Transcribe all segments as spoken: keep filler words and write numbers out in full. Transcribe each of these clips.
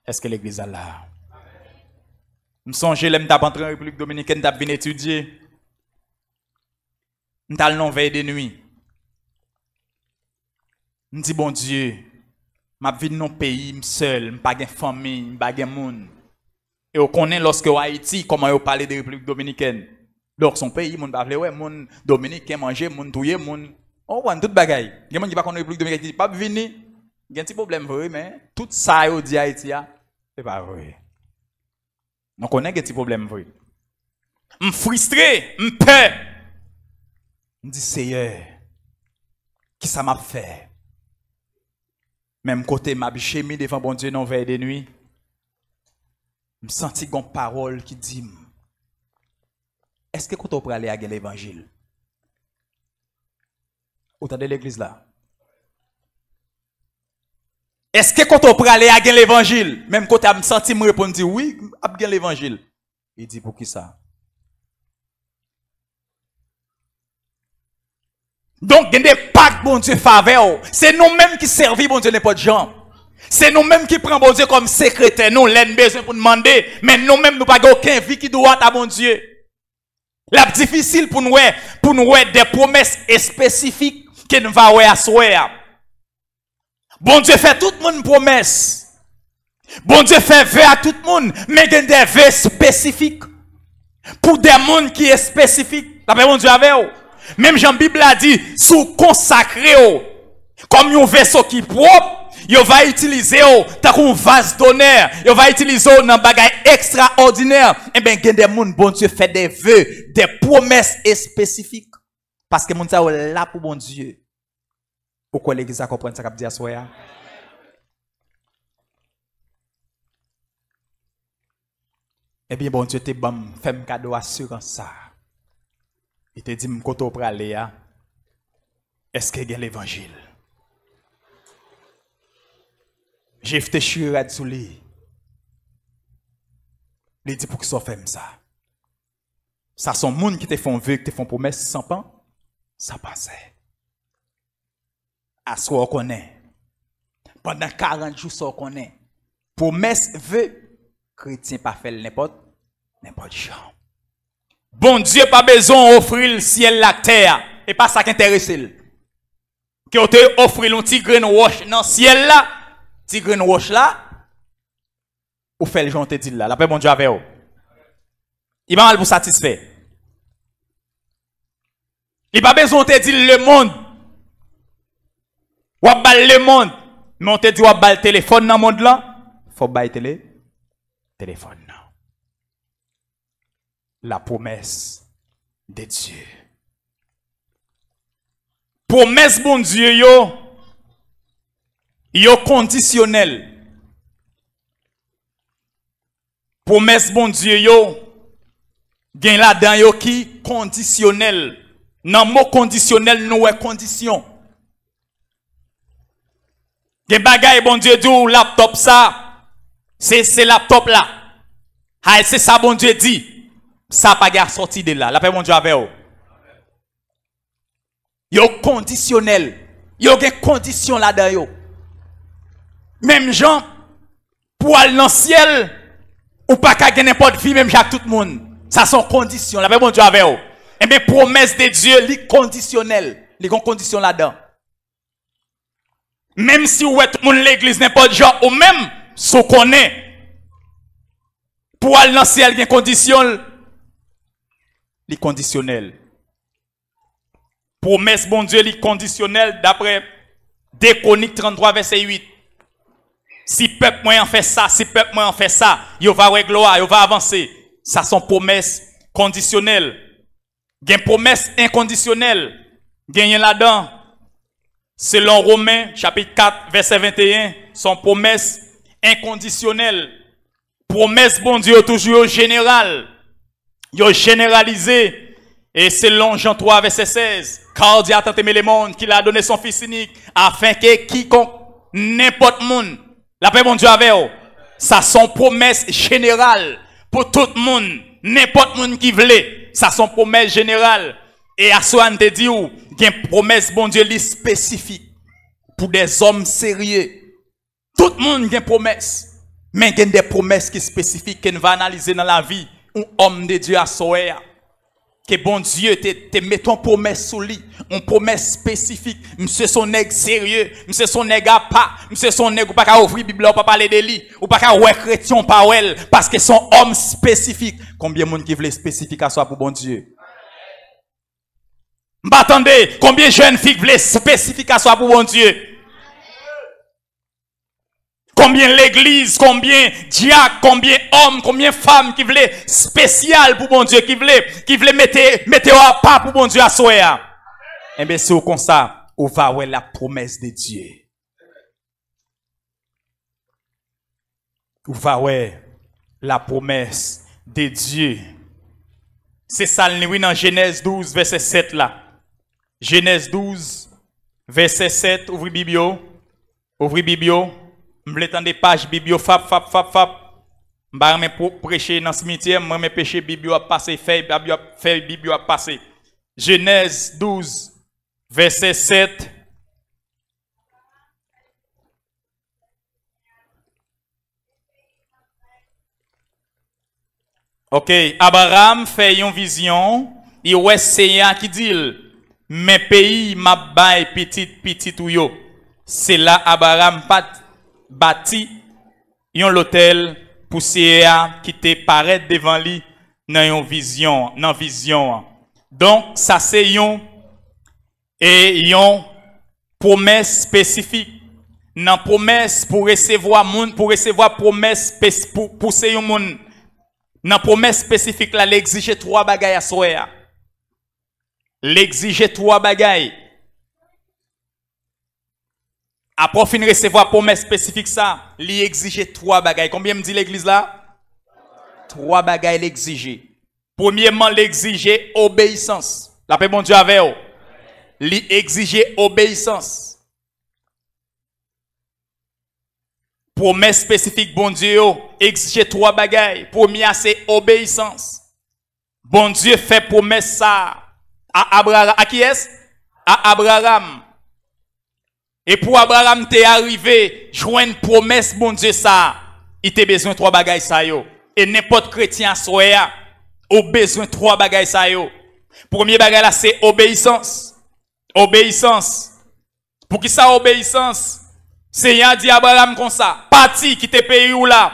Èske legliz la la? M sonje lè m t ap antre an Repiblik Dominikèn, m t ap vin etidye. M t al nan vèy de nwi. M di, Bondye, m ap vin nan peyi, m sèl, m pa gen fanmi, m pa gen moun. E w konnen lòske w Ayiti, kòman yo pale de Repiblik Dominikèn. Donk, se yon peyi, moun pa vle wè moun, Dominiken manje moun, touye moun. Ou konprann tout bagay. Gen moun ki pa konn Repiblik Dominikèn ki di, p ap vini. Gen ti pwoblèm vre, men tout sa yo di Ayiti a, se pa vre. Nou konnen gen ti pwoblèm vre. M fristre, m pè. M di, Seyè, kisa m ap fè? Menm kote m ap jemi devan Bondye nan vèy de nwi, m santi gon pawòl ki di m, èske kote w prale a gen levanjil? Ou tande legliz la? Èske kote w prale a gen levanjil? Menm kote a m santi m reponn di, wi, ap gen levanjil. Li di, poukisa? Donk, gen de pak Bondye fè avè w. Se nou menm ki sèvi Bondye nenpòt jan. Se nou menm ki pran Bondye kòm sekretè nou lè n bezwen pou n mande, men nou menm nou pa gen okenn vi ki dwat a Bondye. L ap difisil pou n wè, pou n wè de pwomès espesifik ke n va wè aswè a. Bondye fè tout moun pwomès. Bondye fè ve a tout moun, men gen de ve espesifik pou de moun ki espesifik. Lapè Bondye avè w. Menm jan Bib la di, si w konsakre w kòm yon veso ki pwòp, yo va itilize w tankou yon vaz donè. Yo va itilize w nan bagay ekstraòdinè. Enben, gen de moun Bondye fè de ve, de pwomès espesifik. Paske moun sa yo la pou Bondye. Ou kwè legliz la konprann sa k ap di aswè a? Ebyen, Bondye te ban m, fè m kado asirans sa a. Li te di m, kote w prale a, èske gen levanjil? Jefte chire rad sou li. Li di, poukisa w fè m sa? Sa se yon moun ki te fè yon ve, ki te fè yon pwomès san pan, san panse. Aswè w konnen. Pandan karant jou sa w konnen. Pwomès, ve, kretyen pa fè l nenpòt, nenpòt jan. Bondye pa bezwen w ofri l syèl la ak tè a. E pa sa k enterese l. Ke w te ofri l yon ti grenn wòch nan syèl la, ti grenn wòch la, ou fè l jan w te di l la. Lapè Bondye avè w. Li pa mal pou satisfè. Li pa bezwen w te di l lemonn. W ap ba l lemonn. Men w te di w ap ba l telefòn nan mond lan. Fò w bay tele, telefòn nan. La promesse de Dieu. Pwomès Bondye yo, yo kondisyonèl. Pwomès Bondye yo, gen ladan yo ki kondisyonèl. Nan mo kondisyonèl, nou wè kondisyon. Gen bagay Bondye di w, laptòp sa, se, se laptòp la. Hay, se sa Bondye di. Sa pa gen asòti de la. Lapè Bondye avè w. Yo kondisyonèl. Yo gen kondisyon ladan yo. Menm jan, pou al nan syèl, ou pa ka gen nenpòt vi menm jan ak tout moun. Sa se yon kondisyon. Lapè Bondye avè w. Enben, pwomès de Dye, li kondisyonèl. Li gen kondisyon ladan. Menm si w wè tout moun legliz nenpòt jan, ou menm, si w konnen, pou al nan syèl gen kondisyon l, li kondisyonèl. Pwomès Bondye, li kondisyonèl daprè de Kwonik tranntwa vèsè uit. Si pèp mwen an fè sa, si pèp mwen an fè sa, yo va wè glwa, yo va avanse. Sa se yon pwomès kondisyonèl. Gen pwomès enkondisyonèl. Genyen ladan, selon Women, chapit kat, vèsè venteyen, se yon pwomès enkondisyonèl. Pwomès Bondye yo toujou yo jeneral. Yo jeneralize. E selon Jan twa, vèsè sèz, car Dieu a tant aimé le monde qu'il a donné son Fils unique, afin que quiconque, nenpòt moun, lapè Bondye avè w. Sa se yon pwomès jeneral pou tout moun, nenpòt moun ki vle. Sa se yon pwomès jeneral. E aswè a n te di w, gen pwomès Bondye li espesifik pou dèzòm serye. Tout moun gen pwomès. Men gen de pwomès ki espesifik ke n va analize nan lavi yon òm de Dye aswè a. Ke Bondye te, te mete yon pwomès sou li, yon pwomès espesifik. Misye se yon nèg serye, misye se yon nèg apa, misye se yon nèg ou pa ka ouvri Bib la, ou pa pale de li, ou pa ka wè kretyen, ou pa wè l, paske se yon òm espesifik. Konbyen moun ki vle espesifik aswè pou Bondye? M pa tande, konbyen jèn fi ki vle espesifik aswè pou Bondye? Konbyen legliz, konbyen dyak, konbyen òm, konbyen fanm ki vle espesyal pou Bondye, ki vle, ki vle mete, mete yo apa pou Bondye aswè a? Enben, si w konsa, ou va wè la promesse de Dieu. Ou va wè la promesse de Dieu. Se sa l li wi nan Jenèz douz, vèsè sèt la. Jenèz douz, vèsè sèt, ouvri Bib yo. Ouvri Bib yo. M vle tande paj Bib yo, fap, fap, fap, fap. M pa renmen pwo-, preche nan simityè, m renmen preche Bib yo ap pase, fèy Bib yo ap, fèy Bib yo ap pase. Jenèz douz, vèsè sèt. Ok, Abraram fè yon vizyon, li wè Seyè a ki di l, men peyi m ap bay pitit pitit ou yo. Se la Abraram pat bati yon lotèl pou Seyè a ki te parèt devan li nan yon vizyon, nan vizyon an. Donk, sa se yon e yon pwomès espesifik. Nan pwomès pou resevwa moun, pou resevwa pwomès espe-, pou, pou se yon moun. Nan pwomès espesifik la, li egzije twa bagay aswè a. Li egzije twa bagay. Apre w fin resevwa pwomès espesifik sa, li egzije twa bagay. Konbyen m di legliz la? Twa bagay li egzije. Premyeman, li egzije obeyisans. Lapè Bondye avè w. Li egzije obeyisans. Pwomès espesifik Bondye yo egzije twa bagay. Premye a se obeyisans. Bondye fè pwomès sa a Abraram. A kiyès? A Abraram. E pou Abraram te arive jwenn pwomès Bondye sa a, li te bezwen twa bagay sa yo. E nenpòt kretyen aswè a, ou bezwen twa bagay sa yo. Premye bagay la se obeyisans. Obeyisans. Poukisa obeyisans? Seyè a di Abraram konsa, pati, kite peyi w la,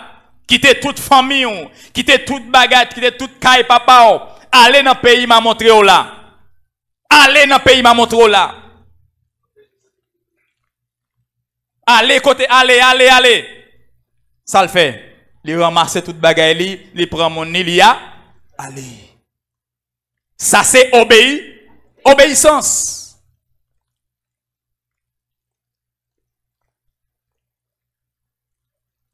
kite tout fanmi w, kite tout bagay, kite tout kay papa w, ale nan peyi m a montre w la. Ale nan peyi m a montre w la. Ale kote, ale, ale, ale. Sa l fè? Li ranmase tout bagay li, li pran moun li, li a, ale. Sa se obeyi, obeyisans.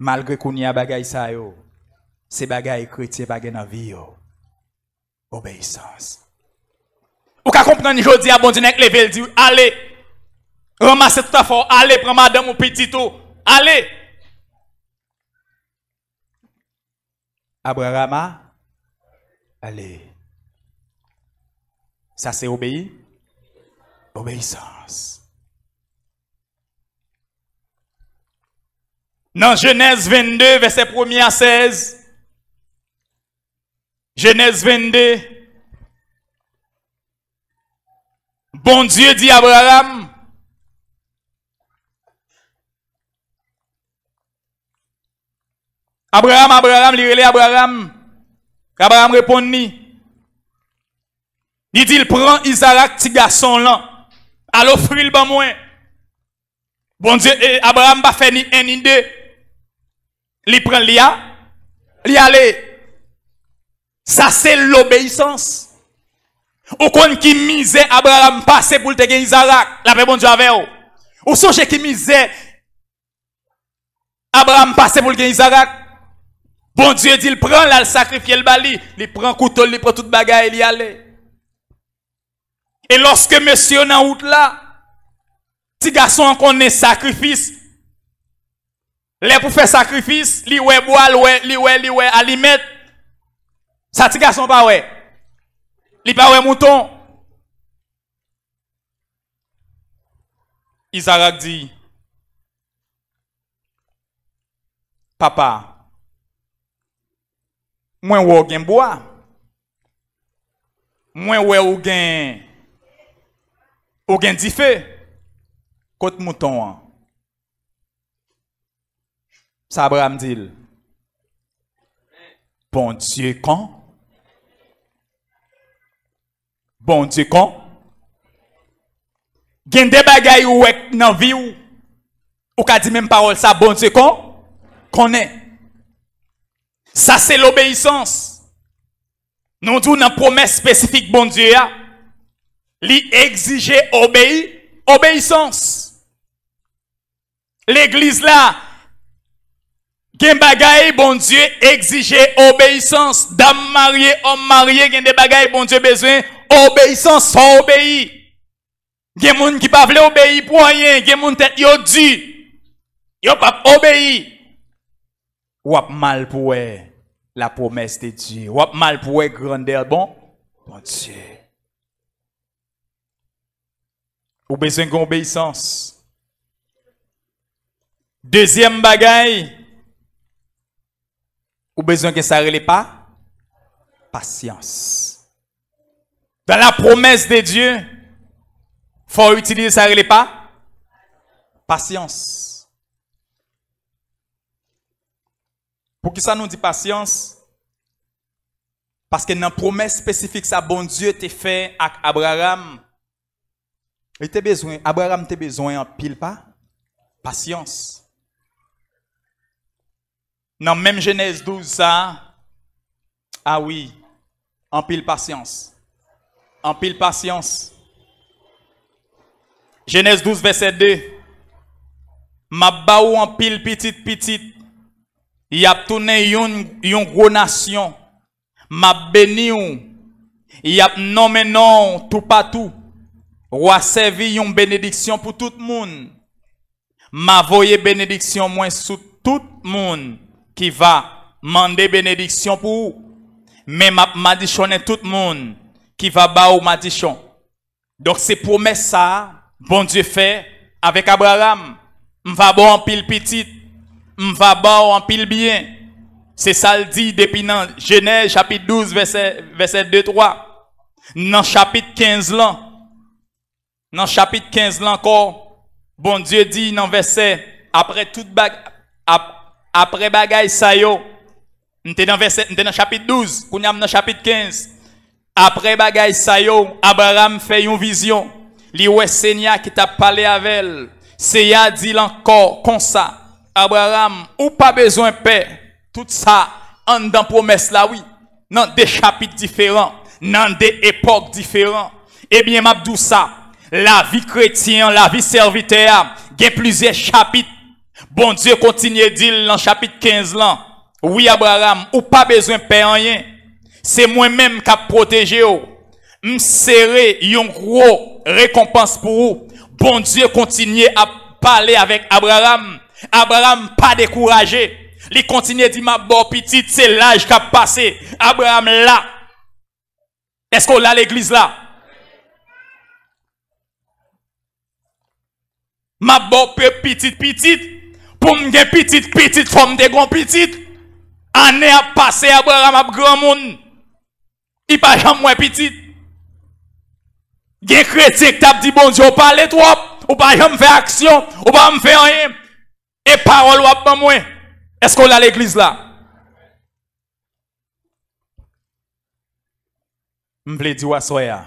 Malgre kounye a bagay sa yo, se bagay kretyen pa gen nan vi yo. Obeyisans. Ou ka konprann jodi a Bondye nèk leve l di, ale, ranmase tout afè w, ale, pran madanm ou, pitit ou, ale. Abraram a, ale. Sa se obeyi? Obeyisans. Nan Jenèz vennde, vèsè premye a sèz, Jenèz vennde, Bondye di Abraram, Abraram, Abraram, li rele Abraram. Abraram reponn li. Li di l, pran Izarak, ti gason w lan, al ofri l ban mwen. Bondye, e, Abraram pa fè ni en ni de. Li pran l, li a, li ale. Sa se lobeyisans. Ou konn ki mizè Abraram pase pou l te gen Izarak? Lapè Bondye avè w. Ou sonje ki mizè Abraram pase pou l gen Izarak? Bondye di l, pran l, al sakrifye l ba li. Li pran kouto l, li pran tout bagay, li ale. E lòske mesye yo nan wout la, ti gason an konnen sakrifis. Lè pou fè sakrifis, li wè bwa, li wè, li wè, li wè alimèt. Sa ti gason pa wè? Li pa wè mouton. Izarak di, papa, Mwen wè w gen bwa. Mwen wè ou gen, ou gen dife. Kot mouton an? Sa Abraram di l. Bondye kon. Bondye kon. Gen de bagay ou wè nan vi w, ou ka di menm pawòl sa, Bondye kon, konnen. Sa se lobeyisans. Nou di w nan pwomès espesifik Bondye a, li egzije obeyi, obeyisans. Legliz la, gen bagay Bondye egzije obeyisans. Dam marye, òm marye, gen de bagay Bondye bezwen obeyisans, fò w obeyi. Gen moun ki pa vle obeyi pou anyen, gen moun tèt yo di, yo p ap obeyi. W ap mal pou wè la promesse de Dieu. W ap mal pou wè grandè bon, Bondye. Ou bezwen gen obeyisans. Dezyèm bagay, ou bezwen gen sa rele pa, pasyans. Dans la promesse de Dieu, fò w itilize sa rele pa, pasyans. Poukisa nou di pasyans? Paske nan pwomès espesifik sa Bondye te fè ak Abraram, li te bezwen, Abraram te bezwen anpil pa, pasyans. Nan menm Jenèz douz sa a, a wi, anpil pasyans. Anpil pasyans. Jenèz douz, vèsè de. M ap ba ou anpil pitit pitit. Y ap tounen yon, yon gwo nasyon. M ap beni w. Y ap nonmen non w toupatou. W a sèvi yon benediksyon pou tout moun. M a voye benediksyon mwen sou tout moun ki va mande benediksyon pou ou. Men m ap madichonnen tout moun ki va ba ou madichon. Donk, se pwomès sa a Bondye fè avèk Abraram. M va ba w anpil pitit. M va ba w anpil byen. Se sa l di depi nan Jenèz chapit douz, vèsè, vèsè de, twa. Nan chapit kenz lan, nan chapit kenz lan ankò, Bondye di nan vèsè, apre tout bag-, ap-, apre bagay sa yo, M te nan vèsè, m te nan chapit douz, kounye a m nan chapit kenz. Apre bagay sa yo, Abraram fè yon vizyon. Li wè Senyè a ki t ap pale avè l. Senyè a di l ankò konsa, Abraram, ou pa bezwen pè. Tout sa anndan pwomès la, wi. Nan de chapit diferan, nan de epòk diferan. Ebyen, m ap di w sa, lavi kretyen an, lavi sèvitè a, gen plizyè chapit. Bondye kontinye di l nan chapit kenz lan, wi, Abraram, ou pa bezwen pè anyen. Se mwen menm k ap pwoteje w. M sere yon gwo rekonpans pou ou. Bondye kontinye ap pale avèk Abraram. Abraram pa dekouraje. Li kontinye di, m ap ba w pitit, se laj k ap pase. Abraram la. Èske w la, legliz la? M ap ba w pe-, pitit pitit. Pou m gen pitit pitit, fò m te gon pitit. Ane ap pase, Abraram ap granmoun. Li pa janm wè pitit. Gen kretyen ki t ap di, Bondye, ou pale twòp. Ou pa janm fè aksyon. Ou pa janm fè anyen. E pawòl w ap ban mwen. Èske w la, legliz la? M vle di w aswè a,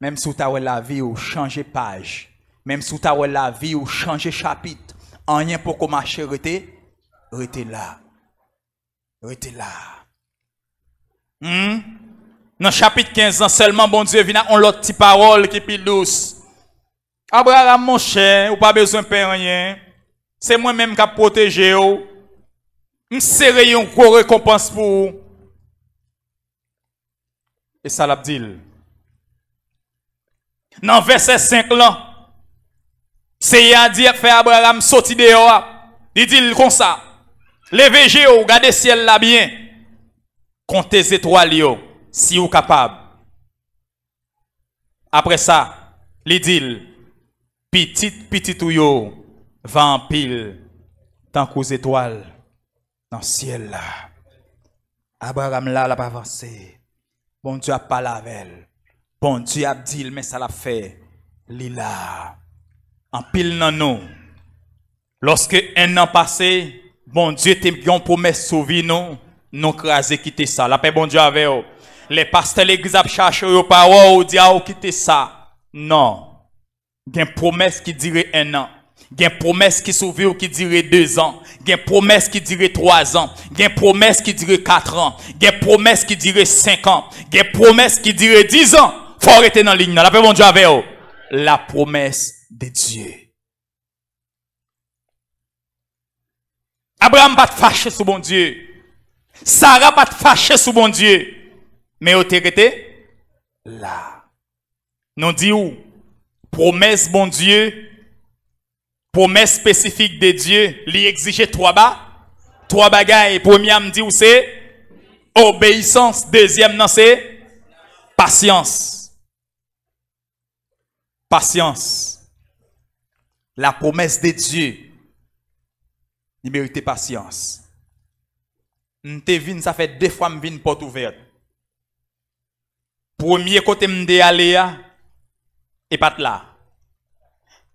menm si w ta wè lavi w chanje paj, menm si w ta wè lavi w chanje chapit, anyen poko mache, rete, rete la. Rete la. Hmm? Nan chapit kenz lan sèlman, Bondye vin ak yon lòt ti pawòl ki pi dous. Abraram, monchè, ou pa bezwen pè anyen. Se mwen menm k ap pwoteje w. M sere yon gwo rekonpans pou ou. E sa l ap di l. Nan vèsè senk lan, Seyè a di, fè Abraram soti deyò a. Li di l konsa, leve je w, gade syèl la byen. Konte zetwal yo, si w kapab. Apre sa, li di l, pitit pitit ou yo va anpil tankou zetwal nan syèl la. Abraram la, l ap avanse. Bondye ap pale avè l. Bondye ap di l men sa l ap fè. Li la. Anpil nan nou, lòske en an pase, Bondye te gen yon pwomès sou vi nou, nou kraze kite sa. Lapè Bondye avè w. Lè pastè legliz ap chache w, yo pa wè w, ou di a ou kite sa. Non. Gen pwomès ki dire en an. Gen pwomès ki sou vi w ki dire dezan. Gen pwomès ki dire twazan. Gen pwomès ki dire katran. Gen pwomès ki dire senkan. Gen pwomès ki dire dizan. Fò w rete nan liy nan. Lapè Bondye avè w. La promesse de Dieu. Abraram pa t fache sou Bondye. Sara pa t fache sou Bondye. Men yo te rete la. Nou di w, pwomès Bondye, pwomès espesifik de Dye, li egzije twa ba, twa bagay. Premye a m di w se obeyisans, dezyèm nan se pasyans. Pasyans. La promesse de Dieu, li merite pasyans. M te vin, sa fè de fwa m vin pòt ouvèt. Premye kote m te ale a, e pa t la.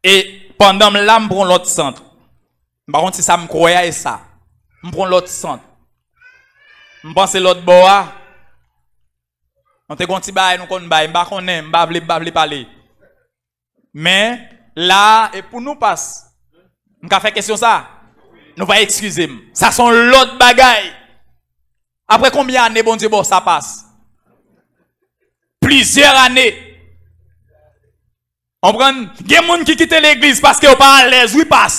E pandan m la, m pran lòt sant. M pa konn si sa m kwè a e sa. M pran lòt sant. M panse lòt bò a. Nou te gon ti bagay nou konn bay. M pa konnen, m pa vle, m pa vle pale. Men, la, e pou nou pas. M ka fè kesyon sa? Nou va eskize m. Sa se yon lòt bagay. Apre konbyen ane Bondye ba w sa pas? Plizyè ane. Konprann? Gen moun ki kite legliz paske yo pa alèz, wi, pas.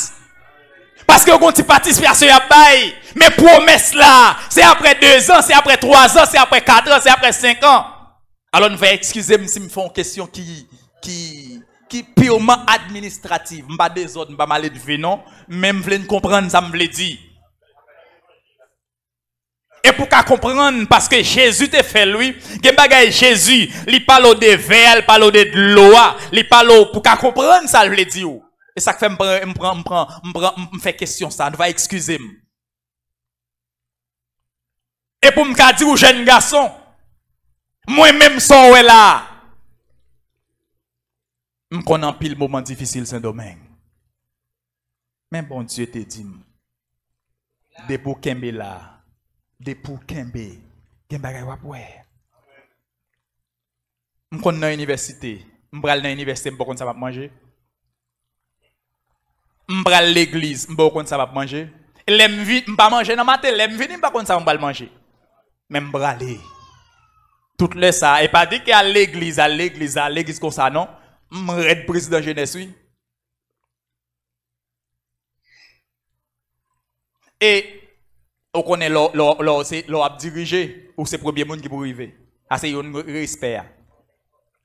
Paske yo gon ti patisipasyon y ap bay. Men pwomès la, se apre dezan, se apre twazan, se apre katran, se apre senkan. Alò, nou va eskize m si m fè yon kesyon ki, ki, ki pirman administrativ. M pa dezòd, m pa maledve non, men m vle n konprann sa m vle di. E pou ka konprann, paske Jezi te fè l, wi. Gen bagay Jezi, li pale w de vè a, li pale w de dlo a, li pale w pou ka konprann sa l vle di w. E sa k fè m pran, m pran, m pran, m pran, m fè kesyon sa. Nou va eskize m. E pou m ka di w, jèn gason, mwen menm sa w wè la a, m konn anpil moman difisil Sendomeng. Men Bondye te di m, depi w kenbe la, depi w kenbe, gen bagay w ap wè. M konn nan inivèsite, m pral nan inivèsite, m poko konn sa m ap manje. M pral legliz, m poko konn sa m ap manje. Lè m vi-, m pa manje nan maten, lè m vini, m pa konn sa m pral manje. Men m prale. Tout lè sa, e pa di ke al legliz, al legliz, al legliz konsa non. M rèd prezidan jenès, wi. E, ou konnen lè w, lè w, lè w se, lè w ap dirije, ou se premye moun ki pou rive. Sa se youn respè a.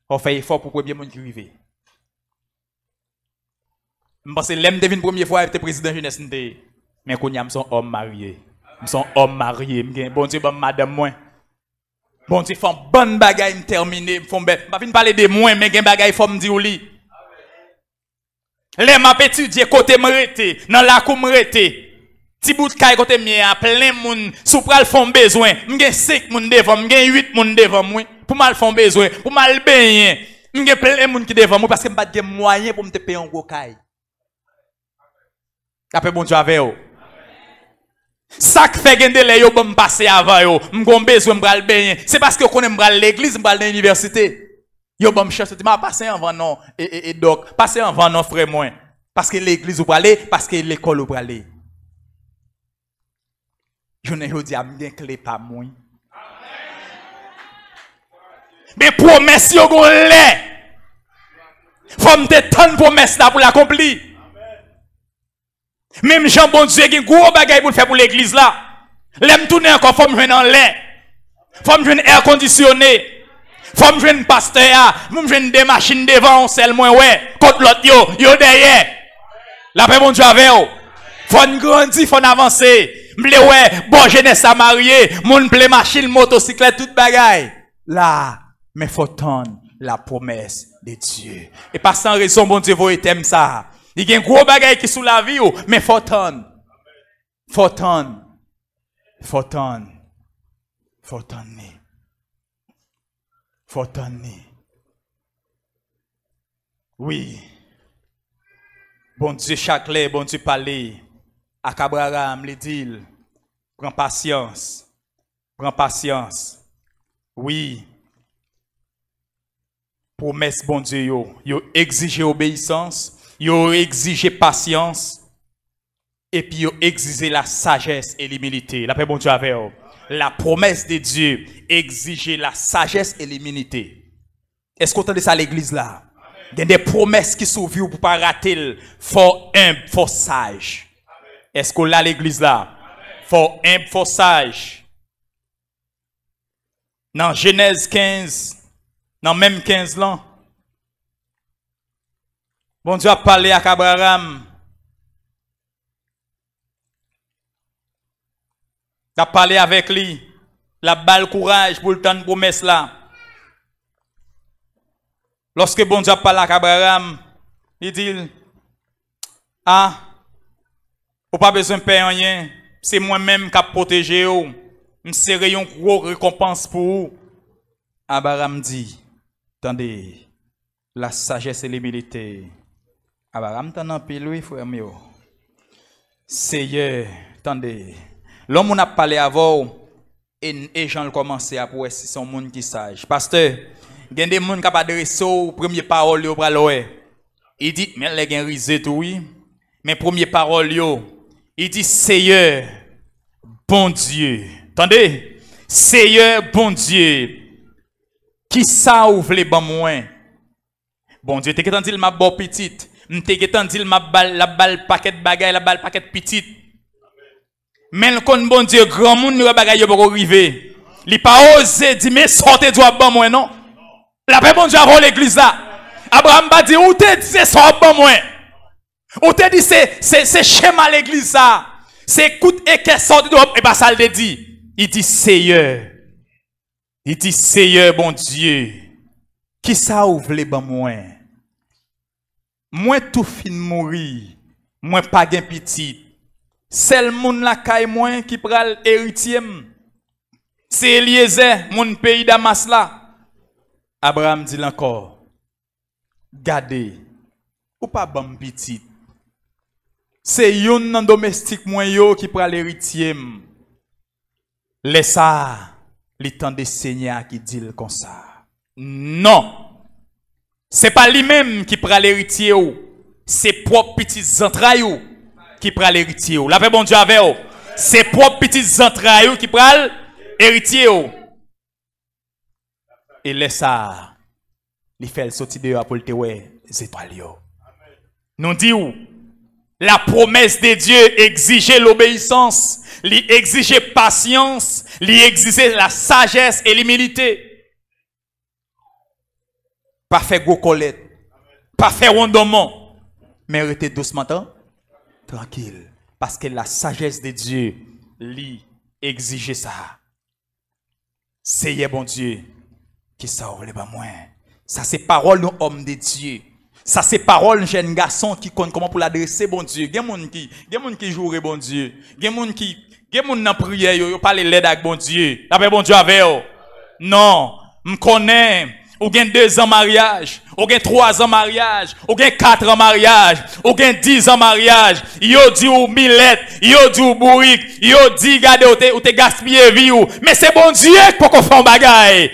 Fò w fè efò pou premye moun ki rive. M panse lè m te vin premye fwa, te prezidan jenès m te ye. Men kounye a m se yon òm marye. M se yon òm marye. M gen, Bondye ban m madanm mwen. Bondye fè yon bann bagay, m tèmine, m fè yon bèl. M pa vin pale de mwen, men gen bagay fò m di w li. Lè m ap etidye kote m rete, nan lakou m rete, ti bout kay kote m ye a, plen moun, si w pral fè yon bezwen, m gen senk moun devan m, m gen uit moun devan m, wi. Pou m al fè yon bezwen, pou m al benyen, m gen plen moun ki devan m, wi, paske m pa t gen mwayen pou m te peye yon gwo kay. Lapè Bondye avè w. Sa k fè gen de lè yo ban m pase avan yo, m gon bezwen m pral benyen. Se paske yo konnen m pral legliz, m pral nan inivèsite. Yo ban m chans, yo di m, "A, pase anvan non, e, e, e dòk, pase anvan non, frè mwen. Paske legliz ou prale, paske lekòl ou prale." Jounen jodi a, m gen kle pa m, wi. Men pwomès yo gon lè. Fò m te tann pwomès la pou l akonpli. Menm jan Bondye gen gwo bagay pou l fè pou legliz la. Lè m tounen ankò, fò m jwenn anlè. Fò m jwenn èkondisyone. Fò m jwenn pastè a. Fò m jwenn de machin devan, yon sèl mwen wè. Kot lòt yo? Yo dèyè. Lapè Bondye avè w. Fò n grandi, fò n avanse. M vle wè bò jenès sa marye. Moun plen machin, motosiklèt, tout bagay. La, men fò tann la promesse de Dieu. E pa san rezon Bondye voye tèm sa. Li gen gwo bagay ki sou lavi w, men fò tann. Fò tann. Fò tann. Fò w tann li. Fò w tann li. Wi. Bondye chak lè, Bondye pale ak Abraram, li di l, pran pasyans. Pran pasyans. Wi. Pwomès Bondye yo, yo egzije obeyisans, yo egzije pasyans, epi yo egzije la sagesse et l'humilité. Lapè Bondye avè w. La promesse de Dieu exige la sagesse et l'humilité. Èske w tande sa legliz la? Gen de pwomès ki sou vi w pou pa rate l. Fò w enb, fò w saj. Èske w la legliz la? Fò w enb, fò w saj. Nan Jenèz kenz, nan menm kenz lan, Bondye ap pale ak Abraram. L ap pale avèk li. L ap ba l kouraj pou l tann pwomès la. Lòske Bondye ap pale ak Abraram, li di l, a, ou pa bezwen pè anyen, se mwen menm k ap pwoteje w, m sere yon gwo rekonpans pou ou. Abraram di, tande, la sagesse et l'humilité. Abraram tann anpil wi, frè m yo. Seyè, tande, lè yon moun ap pale avè w, e, e jan l kòmanse a pou wè si se yon moun ki saj. Pastè, gen de moun k ap adrese w, premye pawòl yo pral wè. Li di, men lè gen rize tou wi. Men premye pawòl yo, li di, Seyè, Bondye. Tande, Seyè, Bondye, kisa ou vle ban mwen? Bondye te gentan di l, m ap ba w pitit. M te gentan di l, m ap ba l, l ap ba l pakèt bagay, l ap ba l pakèt pitit. Men l konn Bondye granmoun, li wè bagay yo poko rive. Li pa oze di, men sa w te di w ap ban mwen, non. Lapè Bondye avè w legliz la. Abraram pa di, ou te di se sa w ap ban mwen. Ou te di se, se, se chema legliz sa. Se kout ekè sa w te di w ap, e pa sa l te di. Li di, Seyè. Li di, Seyè Bondye, kisa ou vle ban mwen? Mwen tou fin mouri, mwen pa gen pitit. Sèl moun lakay mwen ki pral eritye m, se Elyezè, moun peyi Damas la. Abraram di l ankò, gade, ou pa ban m pitit. Se youn nan domestik mwen yo ki pral eritye m. Lè sa a, li tande Senyè a ki di l konsa, non, se pa li menm ki pral eritye w, se pwòp pitit zantray ou ki pral eritye w. Lapè Bondye avè w. Se pwòp pitit zantray ou ki pral eritye w. E lè sa a, li fè l soti deyò a pou l te wè zetwal yo. Nou di w, la promesse de Dieu exige l'obéissance, li egzije pasyans, li egzije la sagesse et l'humilité. Pa fè gwo kòlèt, pa fè wondonmon, men rete dousman, tan, trankil. Paske la sagesse de Dieu, li egzije sa. Seyè Bondye, kisa w vle ban mwen? Sa se pawòl yon òm de Dye. Sa se pawòl jèn gason ki konn kòman pou l adrese Bondye. Gen moun ki, gen moun ki joure Bondye. Gen moun ki, gen moun nan priyè yo, yo pale lèd ak Bondye. Lapè Bondye avè w. Non, m konnen ou gen de zan maryaj. Ou gen twa zan maryaj, ou gen kat an maryaj, ou gen dis an maryaj, yo di w milèt, yo di w bourik, yo di gade ou te, ou te gaspiye vi w, men se Bondye k poko fè yon bagay.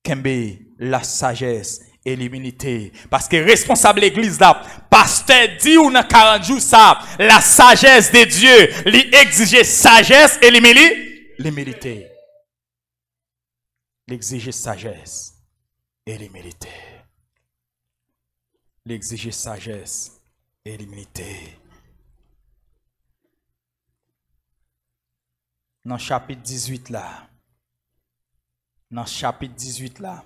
Kenbe la sagesse et l'humilité, paske responsab legliz la, pastè di w nan karant jou sa, la sagesse de Dieu, li egzije sagesse et l'humili-, l'humilité. Li egzije sajès e imilite. Li egzije sajès e imilite. Nan chapit dizuit la, nan chapit dizuit la,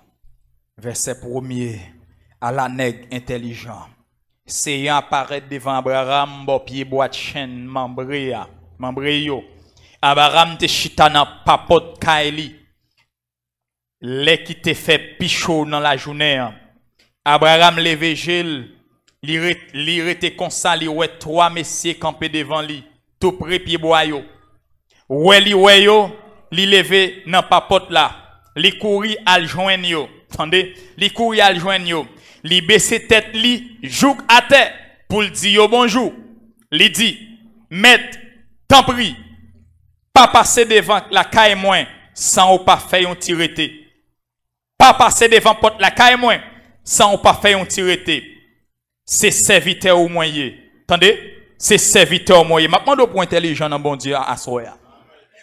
vèsè premye, ala nèg entèlijan. Seyè a parèt devan Abraram bò pye bwa chenn manbre a, manbre yo. Abraram te chita nan papòt kay li, lè ki te fè pi cho nan lajounen an. Abraram leve je l, li re-, li rete konsa, li wè twa mesye kanpe devan li, tou pre pyebwa yo. Wè li wè yo, Li leve nan papòt la, li kouri al jwenn yo. Tande, li kouri al jwenn yo. Li bese tèt li jouk atè pou l di yo bonjou. Li di, "Mèt, tanpri, pa pase devan lakay mwen san w pa fè yon ti rete. Pa pase devan pòt lakay mwen san w pa fè yon ti rete." Se sèvitè w mwen ye. Tande? Se sèvitè w mwen ye. M ap mande w pou w entèlijan nan Bondye a aswè a.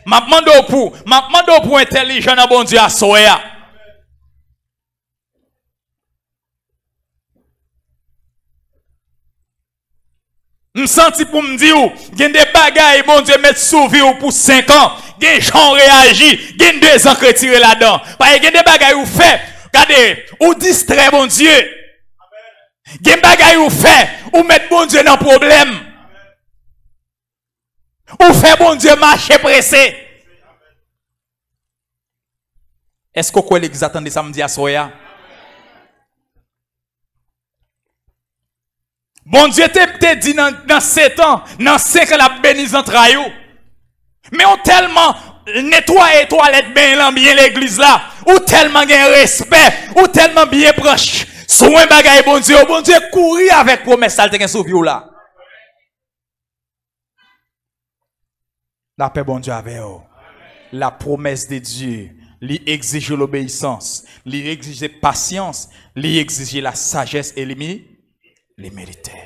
M ap mande w pou, m ap mande w pou w entèlijan nan Bondye a aswè a. M santi pou m di w, gen de bagay Bondye met sou vi w pou senk an, gen jan w reyaji, gen de zan k retire ladan. Paske gen de bagay ou fè, gade, ou distrè Bondye. Gen bagay ou fè, ou met Bondye nan pwoblèm. Ou fè Bondye mache prese. Èske w kwè legliz la tande sa m di aswè a? Bondye te, te di nan, nan sèt an, nan senk an, l ap beni zantray ou. Men ou tèlman netwaye twalèt beny lan byen legliz la, ou tèlman gen respè, ou tèlman byen pran ch-, swen bagay Bondye yo, Bondye kouri avèk pwomès sa l te gen sou vi w la. Lapè Bondye avè w. La promesse de Dieu, li egzije lobeyisans, li egzije pasyans, li egzije la sajès e limi-, limilite.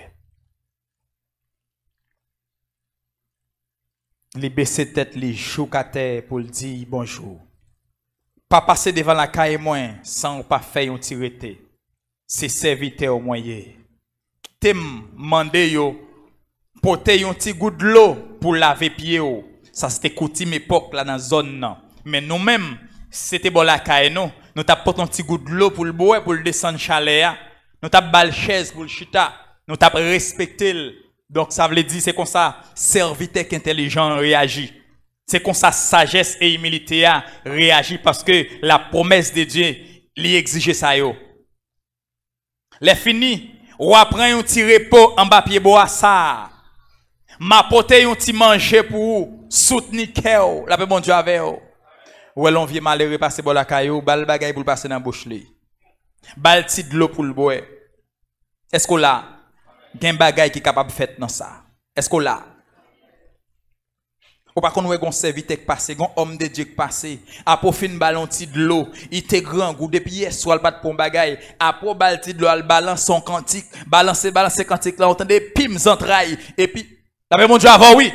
Li bese tèt li jouk atè pou l di bonjou. Pa pase devan lakay mwen san w pa fè yon ti rete. Se sèvitè w mwen ye. Kite m mande yo pote yon ti gout dlo pou lave pye w. Sa se te koutim epòk la nan zòn nan. Men nou menm, si se te bò lakay nou, nou t ap pote yon ti gout dlo pou l bwè, pou l desann chalè a. Nou t ap ba l chèz pou l chita. Nou t ap respekte l. Donk, sa vle di, se konsa sèvitè ki entèlijan an reyaji. Se konsa sajès e imilite a reyaji, paske la promesse de Dieu, li egzije sa yo. Lè fini, w a pran yon ti repo anba pyebwa sa a. M a pote yon ti manje pou ou, soutni kè w, lapè Bondye avè w. Ou wè lè yon vye malere pase bò lakay ou, ba l bagay pou l pase nan bouch li. Ba l ti dlo pou l bwè. Èske w la? Gen bagay ki kapab fèt nan sa. Èske w la? Ou pa konn wè gon sèvitè k pase, gon òm de Dye k pase. Apre w fin ba l yon ti dlo, li te grangou, depi yèswa l pa t pran yon bagay. Apre w ba l ti dlo a, l balanse yon kantik, balanse, balanse kantik la, ou tande pim zantray, epi, lapè Bondye avè w, wi.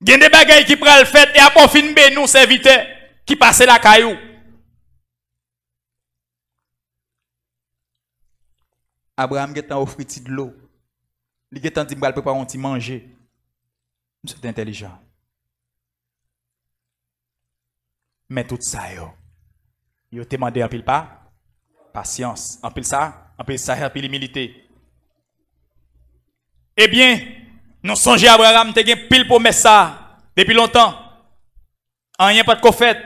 Gen de bagay ki pral fèt, e apre w fin beni yon sèvitè ki pase lakay ou. Abraram gentan ofri ti dlo. Li gentan di, "M pral prepare yon ti manje." Misye te entèlijan. Men tout sa yo, yo te mande anpil pa, pasyans, anpil sa, anpil sa, anpil imilite. Ebyen, nou sonje Abraram te gen pil pwomès sa depi lontan. Anyen pa t ko fèt.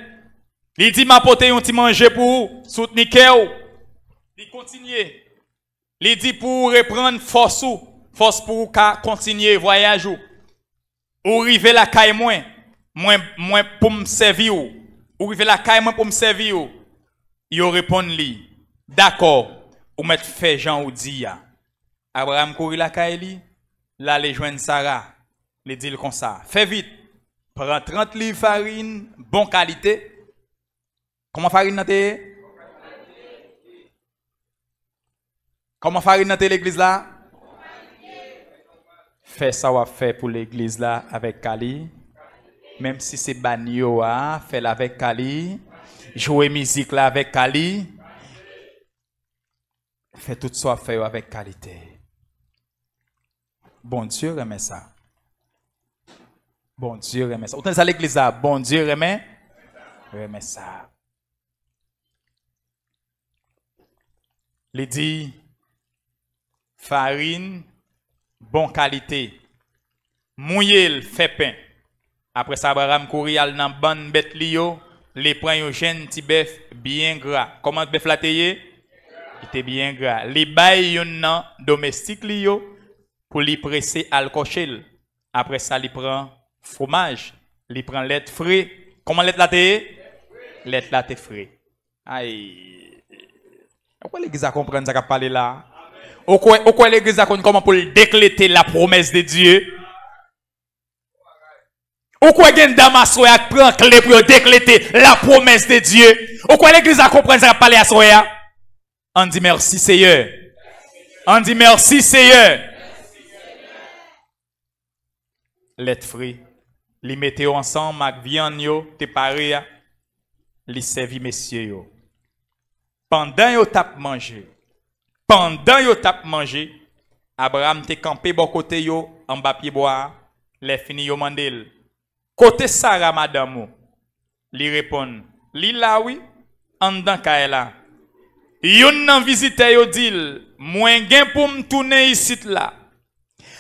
Li di, "M a pote yon ti manje pou ou, soutni kè w." Li kontinye. Li di, "Pou ou reprann fòs ou, fòs pou ou ka kontinye vwayaj ou. Ou rive lakay mwen, mwen, mwen pou m sèvi w. Ou rive lakay mwen pou m sèvi w." Yo reponn li, "Dakò, ou mèt fè jan ou di a." Abraram kouri lakay li, l ale jwenn Sara. Li di l konsa, "Fè vit, pran trant liv farin bon kalite." Kòman farin nan te ye? Kòman farin nan te ye legliz la? Fè sa w ap fè pou legliz la avèk kali. Menm si se banyo a, fè l avèk kali. Jwe mizik la avèk kali. Fè tout sa w ap fè yo avèk kalite. Bondye renmen sa. Bondye renmen sa. Ou tande sa legliz la? Bondye renmen, renmen sa. Li di, farin bon kalite. Mouye l, fè pen. Apre sa, Abraram kouri al nan bann bèt li yo, li pran yon jenn ti bèf byen gra. Kòman bèf la te ye? Li te byen gra. Li bay youn nan domestik li yo pou li prese al kòche l. Apre sa, li pran fwomaj, Li pran lèt fre. Kòman lèt la te ye? Lèt la te fre. Ay. Ou kwè legliz la konprann sa k ap pale la? Ou kwè, ou kwè legliz la konn kòman pou l deklete la promesse de Dieu? Ou kwè gen dam aswè a k pran kle pou yo deklete la promesse de Dieu? Ou kwè legliz la konprann sa k ap pale aswè a? Ann di mèsi, Seyè. Ann di mèsi, Seyè. Lèt fre. Li mete yo ansanm ak vyann yo te pare a. Li sèvi mesye yo. Pandan yo t ap manje, pandan yo t ap manje, Abraram te kanpe bò kote yo anba pyebwa a. Lè fini, yo mande l, "Kote Sara, madanm ou?" Li reponn, "Li la wi, anndan kay la." Youn nan vizitè yo di l, "Mwen gen pou m tounen isit la.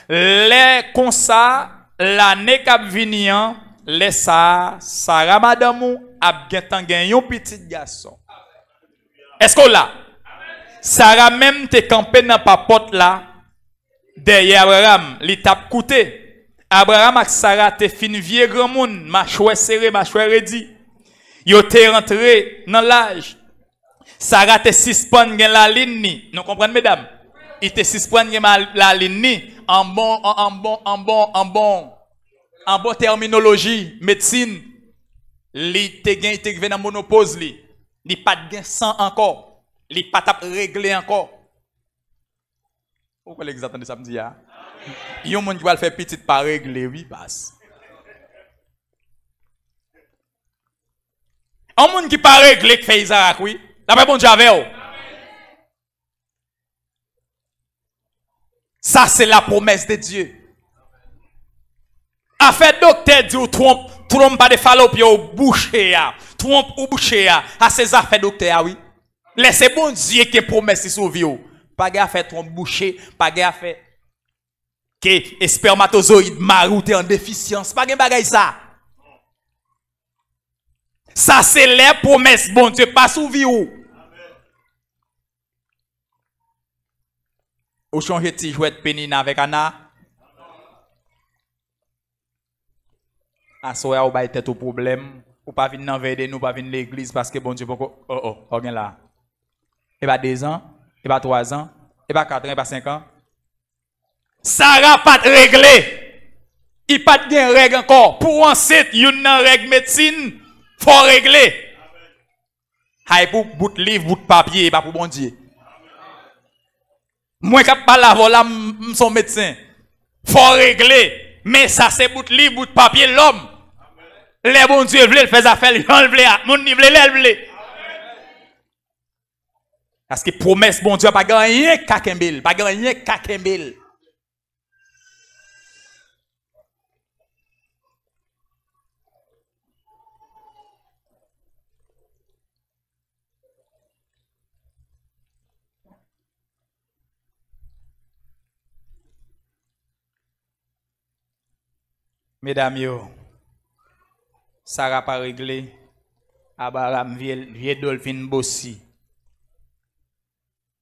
Lè konsa, lane k ap vini an, lè sa a, Sara, madanm ou, ap gentan gen yon pitit gason." Èske w la? Sara menm te kanpe nan papòt la, dèyè Abraram, li t ap koute. Abraram ak Sara te fin vye granmoun, machwè sere, machwè redi. Yo te rantre nan laj. Sara te sispann gen lalin ni. Nou konprann, medam? Li te sispann gen ma-, lalin ni. An bon, an, an bon, an bon, an bon, an bon tèminoloji medsin, li te gen, li te rive nan monopoz li. Li pa t gen san ankò. Li pa t ap regle ankò. Ou kwè legliz la tande sa m di a? Yon moun ki pral fè pitit pa regle, wi, baz. Yon moun ki pa regle k fè Izarak, wi. Lapè Bondye avè w. Sa se la promesse de Dieu. Afè doktè di w twonp, twonp pa de Falopyen ou bouche a. Twonp ou bouche a. Sa se zafè doktè a, wi. Lè se Bondye ki gen pwomès li sou vi w. Pa gen afè twonp bouche, pa gen afè ke espèmatozoyid mari w te an defisyans. Pa gen bagay sa. Sa se lè pwomès Bondye pa sou vi w. Ou chonje ti jwèt Penina avèk Ana? Aswè a ou bay tèt ou pwoblèm, ou pa vin nan vèy de nou, ou pa vin legliz paske Bondye poko, oh, oh, sa w gen la. E pa dezan, e pa twazan, e pa katran, e pa senkan. Sara pa t regle. Li pa t gen règ ankò. Pou w ansent, youn nan règ medsin, fò w regle. Hay pou bout liv, bout papye, e pa pou Bondye. Mwen k ap pale avè w la, m, m se yon medsen. Fò w regle. Men sa se bout liv, bout papye lòm. Lè Bondye vle, l fè zafè l jan l vle ak moun li vle, lè l vle. Paske pwomès Bondye a pa gen anyen k ka kenbe l, pa gen anyen k ka kenbe l. Medam yo, Sara pa regle, Abraram vye, vye do l fin bosi.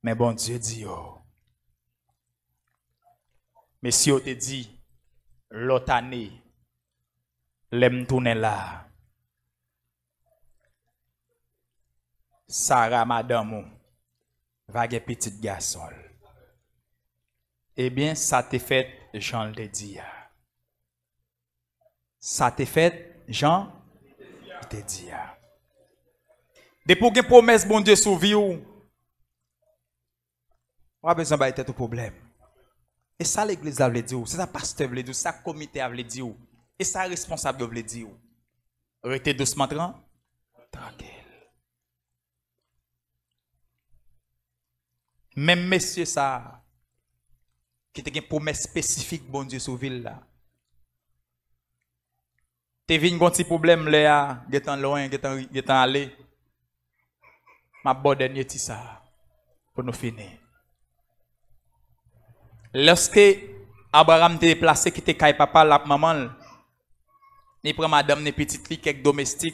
Men Bondye di yo, mesye yo te di, lòt ane, lè m tounen la, Sara, madanm ou, va gen pitit gason l. Ebyen, sa te fèt jan l te di a. Sa te fèt jan li te di a. Depi w gen pwomès Bondye sou vi w, w pa bezwen bay tèt ou pwoblèm. E sa legliz la vle di w, se sa pastè vle di w, sa komite a vle di w, e sa responsab yo vle di w. Rete dousman tran, trankil. Menm mesye sa a, ki te gen pwomès espesifik Bondye sou vi l la, te vin gon ti pwoblèm lè a, gentan lwen, gentan, gentan ale. M ap ba w dènye ti sa a, pou nou fini. Lòske Abraram te deplase kite kay papa l ak manman l, li pran madanm ni pitit li, kèk domestik,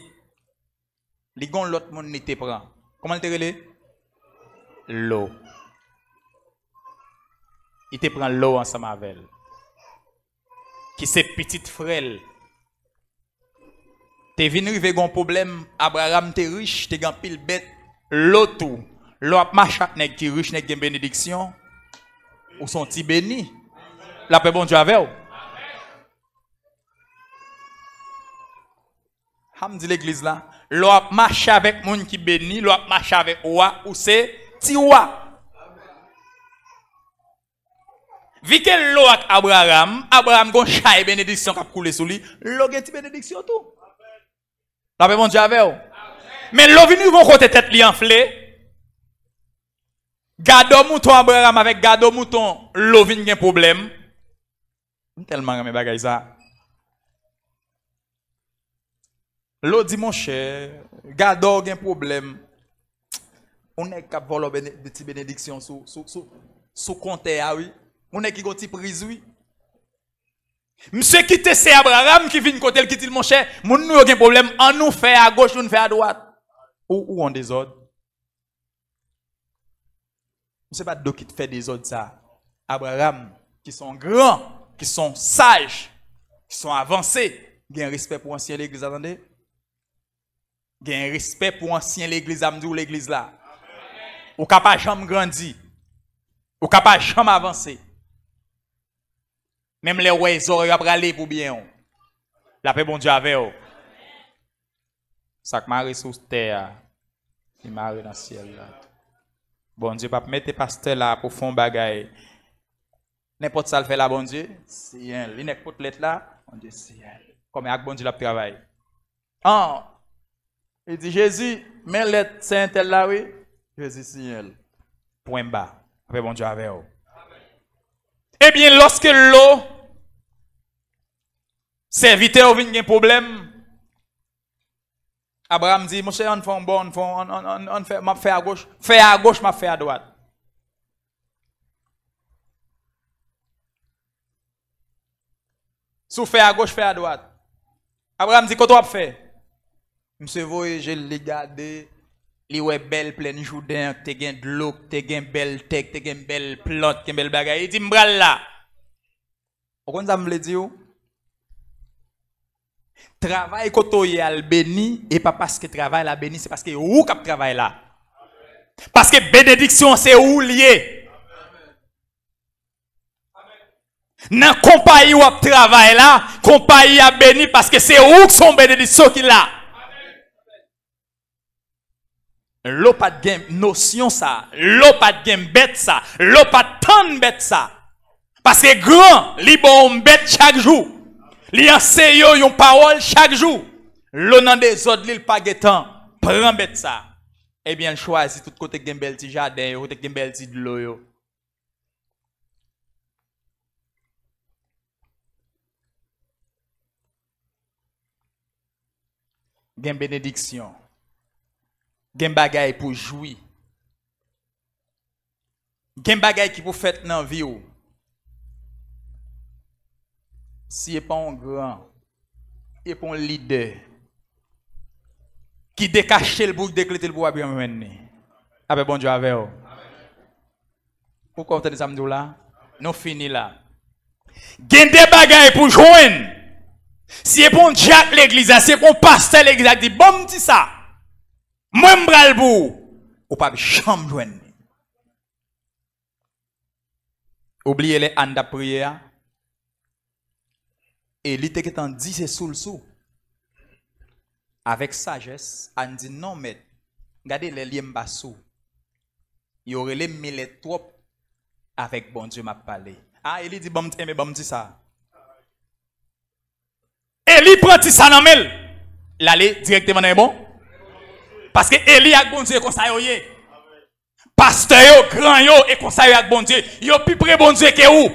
li gon lòt moun li te pran. Kòman l te rele? Lo. Li te pran Lo ansanm avè l, ki se pitit frè l. Te vin rive gen yon pwoblèm, Abraram te rich, te gen anpil bèt, Lo tou. Lè w ap mache ak nèg ki rich, nèg gen benediksyon, ou se yon ti beni. Lapè Bondye avè w. Sa m di legliz la, lè w ap mache avèk moun ki beni, lè w ap mache avèk wa, ou se ti wa. Vi ke Lo ak Abraram, Abraram gon chay benediksyon k ap koule sou li, Lo gen ti benediksyon tou. Lapè Bondye avè w. Men Lo vin rive yon kote tèt li anfle. Gado mouton Abraram avèk gado mouton Lo vin gen pwoblèm. M tèlman renmen bagay sa. Lo di, monchè, gade w gen pwoblèm. Yon nèg k ap vòlò bene-, ti benediksyon sou, sou, sou, sou kontè a, wi. Yon nèg ki gon ti priz, wi. Misye kite sè Abraram ki vin kote l, ki di l, monchè, moun nou yo gen pwoblèm, ann nou fè agoch, nou fè adwat. Ou, ou an dezòd. Misye pa t do ki t fè dezòd sa. Abraram, ki se yon gran, ki se yon saj, ki se yon avanse, gen respè pou ansyen legliz la, tande. Gen respè pou ansyen legliz la, m di w legliz la. Ou ka pa janm grandi. Ou ka pa janm avanse. Menm lè w wè zòrèy yo ap rale pou byen w. Lapè Bondye avè w. Sa k mare sou tè a, li mare nan syèl la tou. Bondye p ap mete pastè la pou fè yon bagay. Nenpòt sa l fè la, Bondye siyen l. Li nèk pot lèt la, Bondye siyen l. Kòm e ak Bondye l ap travay. An, li di, Jezi, men lèt sè entèl la, wi. Jezi siyen l. Pwen ba. Lapè Bondye avè w. Ebyen, lòske Lo, sèvitè yo vin gen pwoblèm, Abraram di, monchè, ann fè yon bò, ann fè yon, ann, ann, ann, ann fè, m ap fè agoch, fè agoch, m ap fè adwat. Si w fè agoch, fè adwat. Abraram di, kote w ap fè? Misye voye je l, li gade, li wè bèl plèn Jouden an, te gen dlo, te gen bèl tè, te gen bèl plant, gen bèl bagay. Li di, m pral la. Ou konn sa m vle di w? Travay kote w ye a l beni, e pa paske travay la beni, se paske ou k ap travay la. Paske benediksyon an se ou l ye. Nan konpayi w ap travay la, konpayi a beni paske se ou k se yon benediksyon ki la. Lo pa t gen nosyon sa, Lo pa t gen bèt sa, Lo pa t tann bèt sa. Paske gran, li ba w yon bèt chak jou. Li anseye w yon pawòl chak jou. Lo nan dezòd li, l pa gentan pran bèt sa. Ebyen, l chwazi tout kote k gen bèl ti jaden yo, kote k gen bèl ti dlo yo. Gen benediksyon. Gen bagay pou jwi. Gen bagay ki pou fèt nan vi w. Si e pa yon gran, e pa yon lidè ki dekache l pou deklete l pou w ap janm jwenn li. Lapè Bondye avè w. Poukò w tande sa m di w la? Nou fini la. Gen de bagay pou jwenn. Si e pa yon dyak legliz la, si e pa yon pastè legliz la ki di, ban m ti sa. Mwen m pral pou ou. Ou p ap janm jwenn li. Ou bliye lè Ann t ap priye a? Eli te gentan di se sou l sou. Avèk sajès, Ann di, non, mèt, gade lè l ye m pa sou. Yo rele m milèt twòp, avèk Bondye m ap pale. A, Eli di, ban m, enben, ban m ti sa. Eli pran ti sa nan men l. L ale dirèkteman nan ebon. Paske Eli ak Bondye konsa yo ye. Pastè yo, gran yo, e konsa yo ak Bondye. Yo pi pre Bondye ke ou.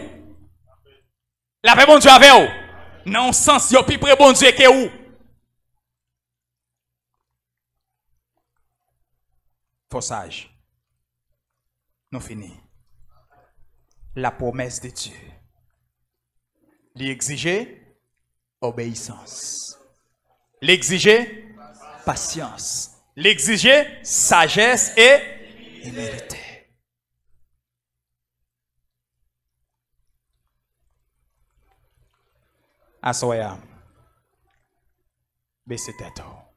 Lapè Bondye avè w. Nan yon sans, yo pi pre Bondye ke ou. Fò saj. Nou fini. La promesse de Dieu. Li egzije obeyisans. Li egzije pasyans. Li egzije sajès e imilite. Aswè a, Bese tèt ou.